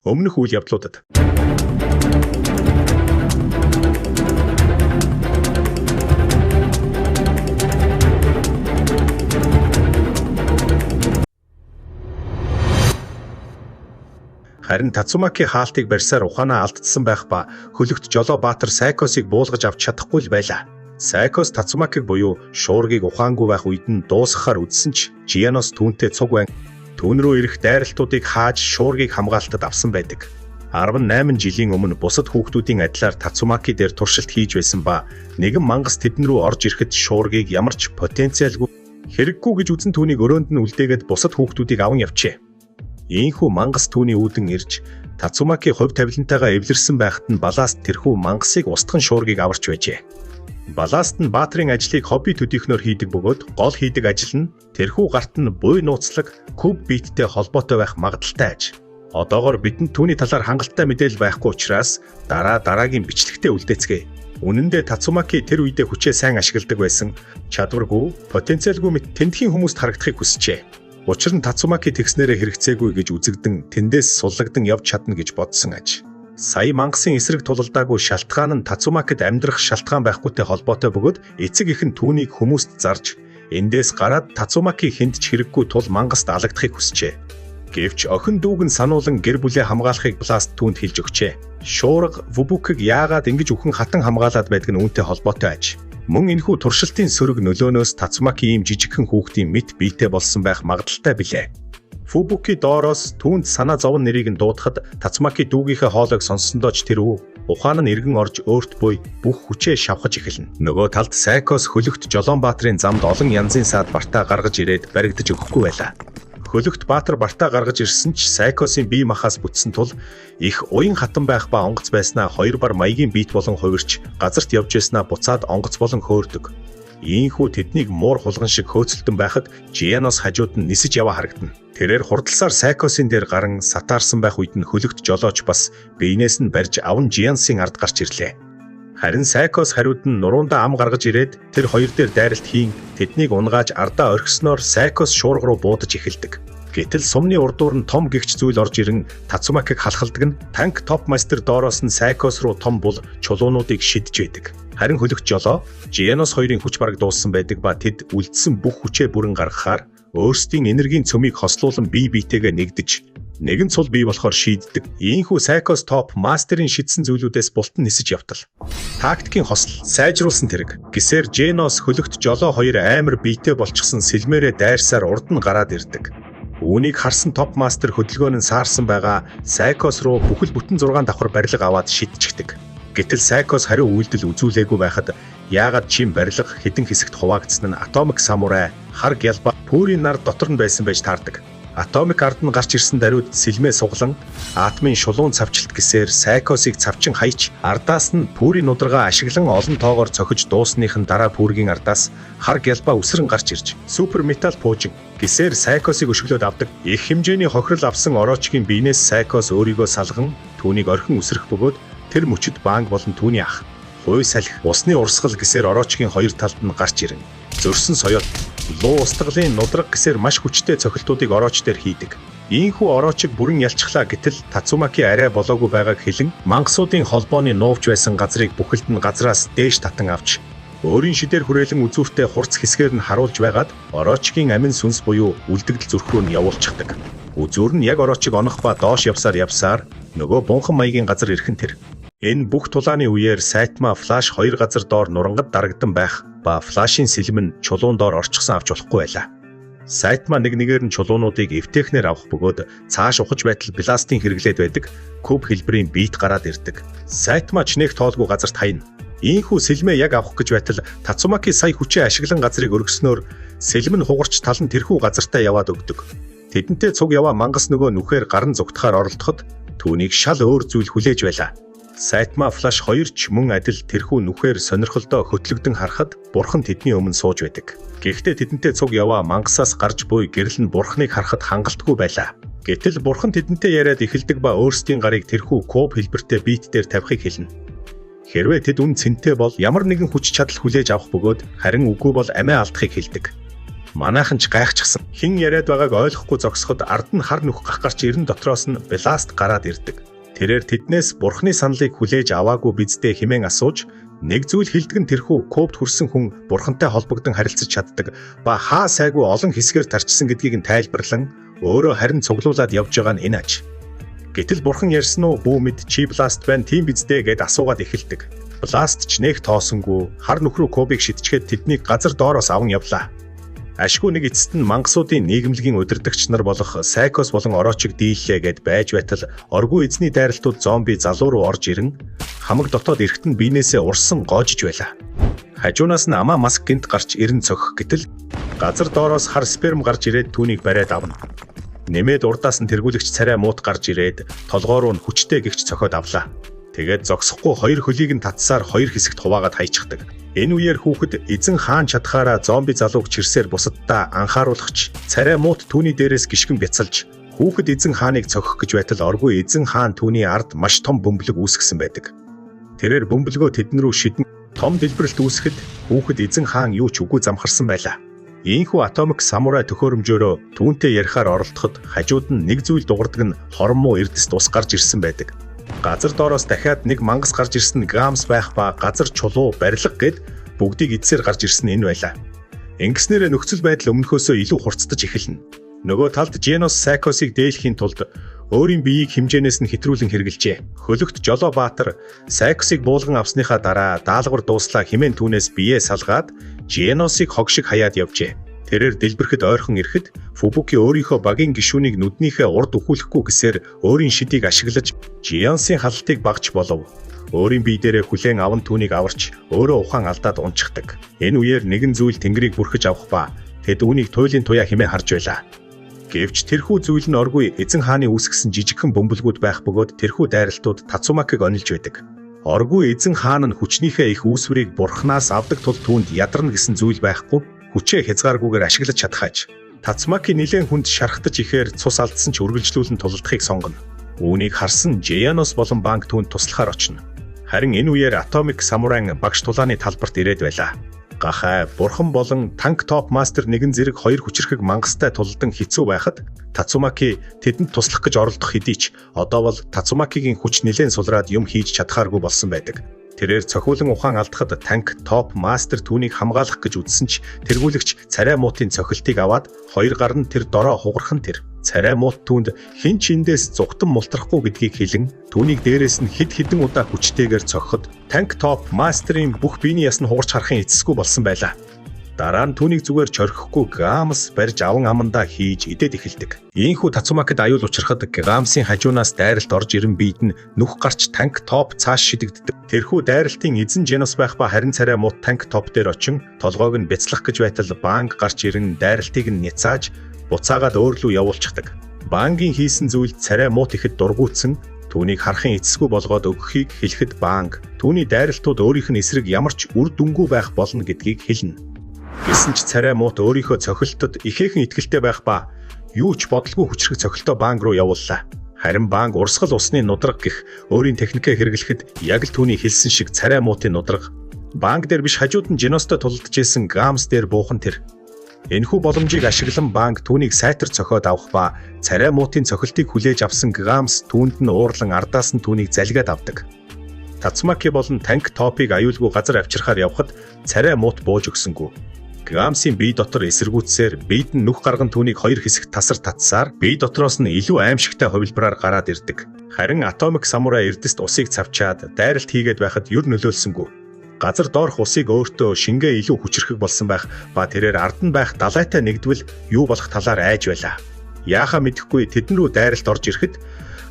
Өмнөх үйл явдлуудад Харин Тацумаки хаалтыг барьсаар ухаанаа алдсан байх ба хөлөгт Жолоо Баатар Сайкосыг буулгаж авч чадахгүй л байлаа. Сайкос Тацумакиг буюу шуургийг ухаангүй байх үед нь дуусгахаар үзсэн ч Жианос түүнтэй цуг байн түүн рүү ирэх дайралтуудыг хааж шуургийг хамгаалтад авсан байдаг. 18 жилийн өмнө бусад хүүхдүүдийн адилаар Тацумаки дээр туршилт хийж байсан ба нэгэн мангас тэдэн рүү орж ирэхэд шуургийг ямар ч потенциалгүй хэрэггүй гэж үзэн түүнийг өрөөнд нь үлдээгээд бусад хүүхдүүдийг аван явжээ. Ийхүү мангас түүний үүдэн ирж Тацумаки хувь тавилантайгаа эвлэрсэн байхад нь Баласт тэрхүү мангасыг устган шуургийг аварч байжээ. Баласт нь Баатрын ажлыг хобби төдийхнөөр хийдэг бөгөөд гол хийдэг ажил нь тэрхүү гарт нь буй нууцлаг куб биттэй холбоотой байх магадлалтай аж. Одоогор бидэнд түүний талаар хангалттай мэдээлэл байхгүй учраас дараа дараагийн бичлэгтээ үлдээцгээе. Үнэн дээр Тацумаки тэр үедээ хүчээ сайн ашигладаг байсан. Чадваргүй, потенциалгүй мэт тэндхийн хүмүүст харагдахыг хүсжээ. Учир нь Тацумаки тэгснээрээ хэрэгцээгүй гэж үзэгдэн тэндээс суллагдан явж чадна гэж бодсон аж. Сая мангасын эсрэг тулалдаагүй шалтгаан нь Тацумакид амьдрах шалтгаан байхгүйтэй холбоотой бөгөөд эцэг эх нь түүнийг хүмүүст зарж эндээс гараад Тацумаки хүнд ч хэрэггүй тул мангаст алагдахыг хүсжээ. Гэвч охин дүүг нь сануулan гэр бүлээ хамгаалахыг Бласт түүнд хэлж өгчээ. Шуурга Вубукыг яагаад ингэж үхэн хатан хамгаалаад байдаг нь үүнтэй холбоотой аж. Мөн энэхүү туршилтын сөрөг нөлөөнөөс Тацумаки ийм жижигхэн хүүхдийн мэт биетэй болсон байх магадлалтай билээ. Фубуки доороос түүнд санаа зовон нэрийг нь дуудахад Тацумаки дүүгийнхээ хоолойг сонссондоо ч тэр үү ухаан нь эргэн орж өөрт буй бүх хүчээ шавхаж эхэлнэ. Нөгөө талд Сайкос хөлөгт Жолоон Баатрын замд олон янзын саад бартаа гаргаж ирээд баригдаж өгөхгүй байлаа. Хөлөгт Баатар бартаа гаргаж ирсэн ч Сайкосын бие махаас бүтсэн тул их уян хатан байх ба онгоц байснаа хоёр бар маягийн биет болон хувирч газарт явж байснаа буцаад онгоц болон хөөрдөг. Ийхүү тэднийг муур хулган шиг хөөцөлдөн байхад Жианос хажууд нь нисэж яваа харагдана. Тэрээр хурдалсаар Сайкосын дээр гаран сатаарсан байх үед нь хөлөгт Жолооч бас биенээс нь барьж аван Жиансын ард гарч ирлээ. Харин Сайкос хариуд нь нурундаа ам гаргаж ирээд тэр хоёр дээр дайралт хийн тэднийг унгааж ардаа орхисноор Сайкос шуурга руу буудаж эхэлдэг. Гэтэл сумны урдуур нь том гэгч зүйл орж ирэн Тацумакиг халахалдаг нь танк топ мастер доороос нь Сайкос руу том бул чулуунуудыг шидэж байдаг. Харин хөлөгт Жолоо Жианос хоёрын хүч бараг дууссан байдаг ба тэд үлдсэн бүх хүчээ бүрэн гаргахаар өөрсдийн энергийн цөмийг хослуулан бие биетэйгээ нэгдэж нэгэн цул бие болохоор шийддэг. Ийхүү Сайкос топ мастерын шидсэн зүйлүүдээс бултан нисэж явтал. Тактикийн хосол сайжруулсан тэрэг. Гисээр Женос хөлөгт Жолоо хоёр амар биетэй болчихсон сэлмээрээ дайрсаар урд нь гараад ирдэг. Үүнийг харсан топ мастер хөдөлгөөн нь саарсан байгаа Сайкос руу бүхэл бүтэн 6 давхар барилга аваад шидчихдэг. Гэтэл Сайкос хариу үйлдэл үзүүлээгүй байхад яагаад чим барилга хэдэн хэсэгт хуваагдсан нь Атомик самурай, хар гялба, пүүрийн нар дотор нь байсан байж таардаг. Атомик ард нь гарч ирсэн даруйд сэлмээ суглан атомын шулуун цавчлалт гэсээр Сайкосыг цавчин хаяч ардаас нь пүүрийн нударгаа ашиглан олон тоогоор цохиж дуусныхын дараа пүүргийн ардаас хар гялба үсрэн гарч ирж супер метал пуужин гэсээр Сайкосыг өшөглөөд авдаг. Их хэмжээний хохирол авсан Орочгийн биенээс Сайкос өөрийгөө салган түүнийг орхин үсрэх бөгөөд тэр мөчид банк болон түүний ах хуй салхи усны урсгал гэсээр Орочгийн хоёр талд нь гарч ирэн зөрсөн соёот луу устгалын нудраг гэсээр маш хүчтэй цохилтуудыг Ороч дээр хийдэг. Ийхүү Орочиг бүрэн ялчглаа гэтэл Тацумаки арай болоогүй байгааг хэлэн мангасуудын холбооны нуувч байсан газрыг бүхэлд нь газраас дээш татан авч өөрийн шидээр хүрээлэн үзүүртэй хурц хэсгээр нь харуулж байгаад Орочгийн амин сүнс буюу үлдэгдэл зүрх рүү нь явуулчихдаг. Үзүүр нь яг Орочиг онох ба доош явсаар явсаар нөгөө бунхан маягийн газар ирэх нь тэр. Энэ бүх тулааны үеэр Сайтма Флаш хоёр газар доор нурангад дарагдан байх ба Флашийн сэлэм нь чулуун доор орчихсон авч болохгүй байлаа. Сайтма нэг нэгээр нь чулуунуудыг эвтэхнээр авах бөгөөд цааш ухаж байтал Бластын хэрэглээд байдаг куб хэлбэрийн биет гараад ирдэг. Сайтма ч нэх тоолгүй газарт хайна. Ийхүү сэлмээ яг авах гэж байтал Тацумаки сая хүчээ ашиглан газрыг өргөснөөр сэлэм нь хугарч тал нь тэрхүү газартаа яваад өгдөг. Тэдэнтэй цуг яваа мангас нөгөө нүхээр гаран зугтахаар оролдоход түүнийг шал өөр зүйл хүлээж байлаа. Сайтма Флаш хоёр ч мөн адил тэрхүү нүхээр сонирхолдоо хөтлөгдөн харахад бурхан тэдний өмнө сууж байдаг. Гэхдээ тэдэнтэй цуг яваа мангасаас гарч буй гэрэл нь бурханыг харахад хангалтгүй байлаа. Гэтэл бурхан тэдэнтэй яриад эхэлдэг ба өөрсдийн гарыг тэрхүү куб хэлбэртэй биет дээр тавихыг хэлнэ. Хэрвээ тэд үн цэнтэй бол ямар нэгэн хүч чадал хүлээж авах бөгөөд харин үгүй бол амиа алдахыг хэлдэг. Манайхан ч гайхчихсан. Хэн яриад байгааг ойлгохгүй зогсоход ард нь хар нүх гах гарч ирэн дотроос нь Бласт гараад ирдэг. Тэрээр тэднээс бурхны саналыг хүлээж аваагүй биздээ хэмээн асууж нэг зүйл хэлдэг нь тэрхүү Кобд хүрсэн хүн бурхантай холбогдон харилцаж чаддаг ба хаа сайгүй олон хэсгээр тарчсан гэдгийг нь тайлбарлан өөрөө харин цуглуулад явж байгаа нь энэ аж. Гэтэл бурхан ярьсан уу бүү мэд чи Бласт байна тийм биздээ гэд асуугаад эхэлдэг. Бласт ч нэх тоосонгүй хар нүх рүү Кобыг шидчихэд тэднийг газар доороос аван явлаа. Ашгүй нэг эцэст нь мангасуудын нийгэмлэгийн удирдагч нар болох Сайкос болон Орочиг дийллээ гэд байж байтал оргүй эзний дайралтууд зомби залуу руу орж ирэн хамаг дотоод эргэтэн биенээсээ урсан гоожиж байлаа. Хажуунаас нь амаа маск гинт гарч ирэн цохих гэтэл газар доороос хар сперм гарч ирээд түүнийг бариад авна. Нэмээд урдаас нь тэргүүлэгч царай муут гарч ирээд толгоо руу нь хүчтэй гихч цохиод авлаа. Тэгээд зогсохгүй хоёр хөлийг нь татсаар хоёр хэсэгт хуваагаад хайчихдаг. Энэ үеэр хүүхэд эзэн хаан чадхаараа зомби залууг чирсээр бусаддаа анхааруулахч царай муут түүний дээрээс гишгэн бяцалж хүүхэд эзэн хааныг цохих гэж байтал оргүй эзэн хаан түүний ард маш том бөмбөлөг үүсгэсэн байдаг. Тэрээр бөмбөлгөө тэдэн рүү шидэн том дэлбэрэлт үүсгэхэд хүүхэд эзэн хаан юу ч үгүй замхарсан байлаа. Ийхүү Атомик самурай төхөөрөмжөөрөө түүнтэй ярихаар оролдоход хажууд нь нэг зүйл дугардаг нь хорон муу эрдэст ус гарч ирсэн байдаг. Газар доороос дахиад нэг мангас гарч ирсэн нь Гамс байх ба газар чулуу барилга гэд бүгдийг эдсээр гарч ирсэн энэ байлаа. Ингэснээрээ нөхцөл байдал өмнөхөөсөө илүү хурцдаж эхэлнэ. Нөгөө талд Женос Сайкосыг дээлэхийн тулд өөрийн биеийг хэмжээнээс нь хэтрүүлэн хэрэглэжээ. Хөлөгт Жолоо Баатар Сайкосыг буулган авсныхаа дараа даалгавар дууслаа хэмээн түүнээс биеэ салгаад Женосыг хог шиг хаяад явжээ. Тэрээр дэлбэрэхэд ойрхон ирэхэд Фубуки өөрийнхөө багийн гишүүнийг нүднийхээ урд өхүүлэхгүй гэсээр өөрийн шидийг ашиглаж Жионсын халалтыг багж болов. Өөрийн бие дээрээ хүлээн аван түүнийг аварч өөрөө ухаан алдаад унчихдаг. Энэ үеэр нэгэн зүйл тэнгэрийг бүрхэж авах ба тэд үүнийг туйлын туяа хэмээн харж байлаа. Гэвч тэрхүү зүйл нь оргүй эзэн хааны үүсгэсэн жижигхэн бөмбөлгүүд байх бөгөөд тэрхүү дайралтууд Тацумакиг онилж байдаг. Оргүй эзэн хаан нь хүчнийхээ их үүсвэрийг бурхнаас авдаг тул түүнд ядарна гэсэн зүйл байхгүй хүчээ хязгааргүйгээр ашиглаж чадхааж. Тацумаки нилээн хүнд шархтаж ихээр цус алдсан ч үргэлжлүүлэн тулалдахыг сонгоно. Үүнийг харсан Жианос болон Банк түүнд туслахаар очино. Харин энэ үеэр Атомик самурайн багш тулааны талбарт ирээд байлаа. Гахай, бурхан болон танк топ мастер нэгэн зэрэг хоёр хүчирхэг мангастай тулалдан хэцүү байхад Тацумаки тэдэнд туслах гэж оролдох хэдий ч одоо бол Тацумакигийн хүч нэлээн сулраад юм хийж чадхааргүй болсон байдаг. Тэрээр цохиулан ухаан алдахад танк топ мастер түүнийг хамгаалах гэж үзсэн ч тэргүүлэгч царай муутын цохилтыг аваад хоёр гар нь тэр дороо хугархан тэр. Царай муут түүнд хэн ч эндээс зугтан мултрахгүй гэдгийг хэлэн түүнийг дээрээс нь хэд хэдэн удаа хүчтэйгээр цохиход танк топ мастерын бүх биений яс нь хугарч харахын эцэсгүй болсон байлаа. Дараа нь түүнийг зүгээр чорхихгүй Гамс барьж аван амандаа хийж идээд эхэлдэг. Ийхүү Тацумакид аюул учрахад Гамсын хажуунаас дайралт орж ирэн биед нь нүх гарч танк топ цааш шидэгддэг. Тэрхүү дайралтын эзэн Женос байх ба харин царай муут танк топ дээр очин толгойг нь бяцлах гэж байтал Банг гарч ирэн дайралтыг нь няцааж буцаагаад өөр лүү явуулчихдаг. Бангийн хийсэн зүйлд царай муут ихэд дургуутсан түүнийг харахын эцэсгүй болгоод өгөхийг хэлэхэд Банг түүний дайралтууд өөрийнх нь эсрэг ямар ч үр дүнгүй байх болно гэдгийг хэлнэ. Гэсэн ч царай муут өөрийнхөө цохилтод ихээхэн итгэлтэй байх ба юу ч бодлого хүчрэх цохилтоо Банг руу явууллаа. Харин Банг урсгал усны нудраг гэх өөрийн техникээ хэрэглэхэд яг л түүний хэлсэн шиг царай муутын нудраг Банг дээр биш хажууд нь Женостой тулалдаж исэн Гамс дээр буухан тэр. Энэхүү боломжийг ашиглан Банг түүнийг сайтар цохиод авах ба царай муутын цохилтыг хүлээж авсан Гамс түүнд нь уурлан ардаас нь түүнийг залгиад авдаг. Тацумаки болон танк топыг аюулгүй газар авчирхаар явхад царай муут бууж өгсөнгүй. Гамсын бие дотор эсэргүүцсээр биед нь нүх гарган түүнийг хоёр хэсэгт тасар татсаар бие дотроос нь илүү аимшигтай хувилбараар гараад ирдэг. Харин Атомик самурай эрдэст усыг цавчаад дайралт хийгээд байхад юр нөлөөлсөнгүй. Газар доорх усыг өөртөө шингээ илүү хүчирхэг болсон байх ба тэрээр ард нь байх далайтай нэгдвэл юу болох талаар айж байлаа. Яахаа мэдэхгүй тэдэн рүү дайралт орж ирэхэд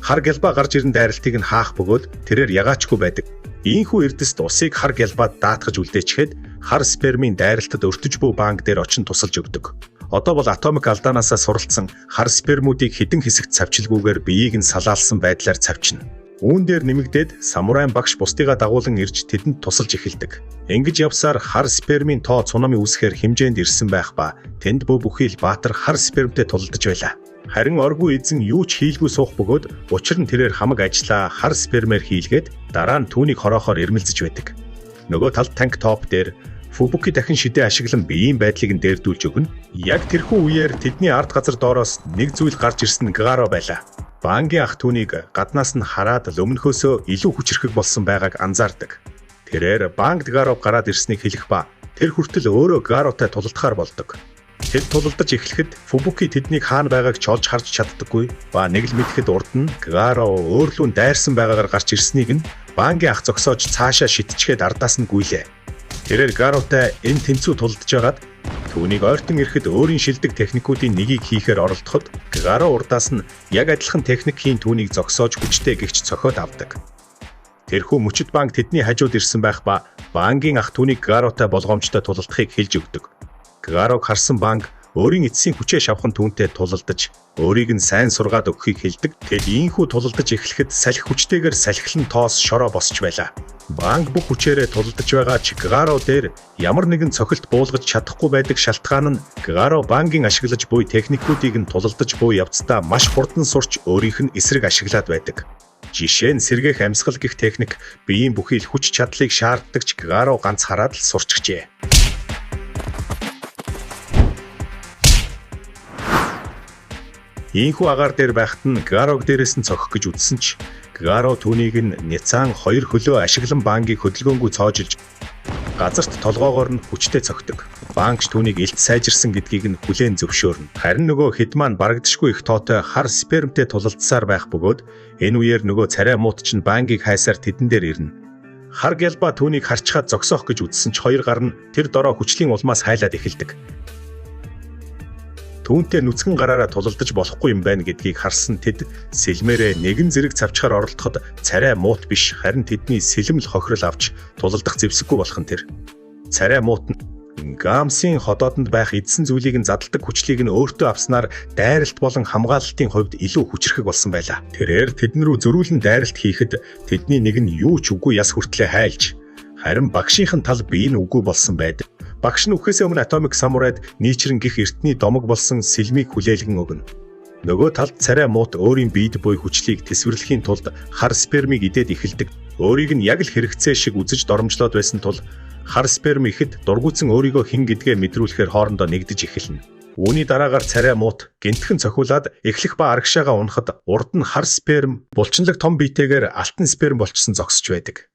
хар гялбаа гарч ирэн дайралтыг нь хаах бөгөөд тэрээр ягаачгүй байдаг. Ийхүү эрдэст усыг хар гялбаад даатгаж үлдээчихэд хар спермийн дайралтад өртөж буй банк дээр очин тусалж өгдөг. Одоо бол атомик алдаанасаа суралцсан хар спермүүдийг хэдэн хэсэгт цавчилгүйгээр биеийг нь салаалсан байдлаар цавчна. Үүн дээр нэмэгдээд самурайн багш бусдыгаа дагуулan ирж тэдэнд тусалж эхэлдэг. Ингэж явсаар хар спермийн тоо цунами үүсгэхээр хэмжээнд ирсэн байх ба тэнд бөө бүхий л баатар хар спермтэй тулалдаж байлаа. Харин оргүй эзэн юу ч хийлгүй суух бөгөөд учир нь тэрээр хамаг ажлаа хар спермээр хийлгээд дараа нь түүнийг хороохоор ирмэлзэж байдаг. Нөгөө талд танк топ дээр Фубуки дахин шидээ ашиглан биеийн байдлыг нь дээрдүүлж өгнө. Яг тэрхүү үеэр тэдний ард газар доороос нэг зүйл гарч ирсэн нь Гаро байлаа. Бангийн ах түүнийг гаднаас нь хараад л өмнөхөөсөө илүү хүчирхэг болсон байгааг анзаардаг. Тэрээр Банг Гаро гараад ирснийг хэлэх ба тэр хүртэл өөрөө Гаротай тулалдахаар болдог. Тэд тулалдаж эхлэхэд Фубуки тэднийг хаана байгааг ч олж харж чаддаггүй ба нэг л мэдэхэд урд нь Гаро өөрлөө дайрсан байгаагаар гарч ирснийг нь Бангийн ах зогсоож цаашаа шидчихээд ардаас нь гүйлээ. Тэрээр Гаротай энэ тэнцүү тулалдаж байгаад түүнийг ойртон ирэхэд өөрийн шилдэг техникүүдийн нэгийг хийхээр оролдоход Гаро урдаас нь яг адилхан техник хийн түүнийг зогсоож хүчтэй гэгч цохиод авдаг. Тэрхүү мөчид банк тэдний хажууд ирсэн байх ба бангийн ах түүнийг Гаротай болгоомжтой тулалдахыг хэлж өгдөг. Гарог харсан банк өөрийн эцсийн хүчээ шавхан түүнтэй тулалдаж өөрийг нь сайн сургаад өгөхийг хэлдэг. Тэд ийхүү тулалдаж эхлэхэд салхи хүчтэйгээр салхилан тоос шороо босч байлаа. Банк бүх хүчээрээ тулалдаж байгаа ч Гаро дээр ямар нэгэн цохилт буулгаж чадахгүй байдаг шалтгаан нь Гаро банкын ашиглаж буй техникүүдийг нь тулалдаж буй явцдаа маш хурдан сурч өөрийнх нь эсрэг ашиглаад байдаг. Жишээ нь сэргээх амьсгал гэх техник биеийн бүхий л хүч чадлыг шаарддаг ч Гаро ганц хараад л сурчжээ. Ийхүү агаар дээр байхад нь Гарог дээрээс нь цохих гэж үзсэн ч Гаро түүнийг нь Ницан хоёр хөлөө ашиглан бангийг хөдөлгөөнгүй цоожилж газарт толгоогоор нь хүчтэй цохидог. Банкч түүнийг элт сайжирсан гэдгийг нь хүлээн зөвшөөрнө. Харин нөгөө хэд маань барагдшгүй их тоотой хар спермтэй тулалдсаар байх бөгөөд энэ үеэр нөгөө царай муут чинь бангийг хайсаар тэдэн дээр ирнэ. Хар гялба түүнийг харчхаад зогсоох гэж үзсэн ч хоёр гар нь тэр дороо хүчлийн улмаас хайлаад эхэлдэг. Түүнтэй нүцгэн гараараа тулалдаж болохгүй юм байна гэдгийг харсан тэд сэлмээрээ нэгэн зэрэг цавчхаар оролдоход царай муут биш харин тэдний сэлэм л хохирол авч тулалдах зэвсэггүй болох нь тэр. Царай муут нь Гамсын ходоодонд байх эдсэн зүйлийг нь задалдаг хүчлийг нь өөртөө авснаар дайралт болон хамгаалалтын хувьд илүү хүчирхэг болсон байлаа. Тэрээр тэдэн рүү зөрүүлэн дайралт хийхэд тэдний нэг нь юу ч үгүй яс хүртлээ хайлж харин багшийнх нь тал бие нь үгүй болсон байдаг. Багш нь үхээсээ өмнө Atomic Samurai-д нийчрэн гих эртний домог болсон сэлмийг хүлээлгэн өгнө. Нөгөө талд царай муут өөрийн биед буй хүчлийг тэсвэрлэхийн тулд хар спермийг идээд эхэлдэг. Өөрийг нь яг л хэрэгцээ шиг үзэж доромжлоод байсан тул хар сперм ихэд дургуутсан өөрийгөө хэн гэдгээ мэдрүүлэхээр хоорондоо нэгдэж эхэлнэ. Үүний дараагаар царай муут гинтхэн цохиулаад эхлэх ба арагшаага унахад урд нь хар сперм булчинлаг том биетэйгээр алтан сперм болчихсон зогсож байдаг.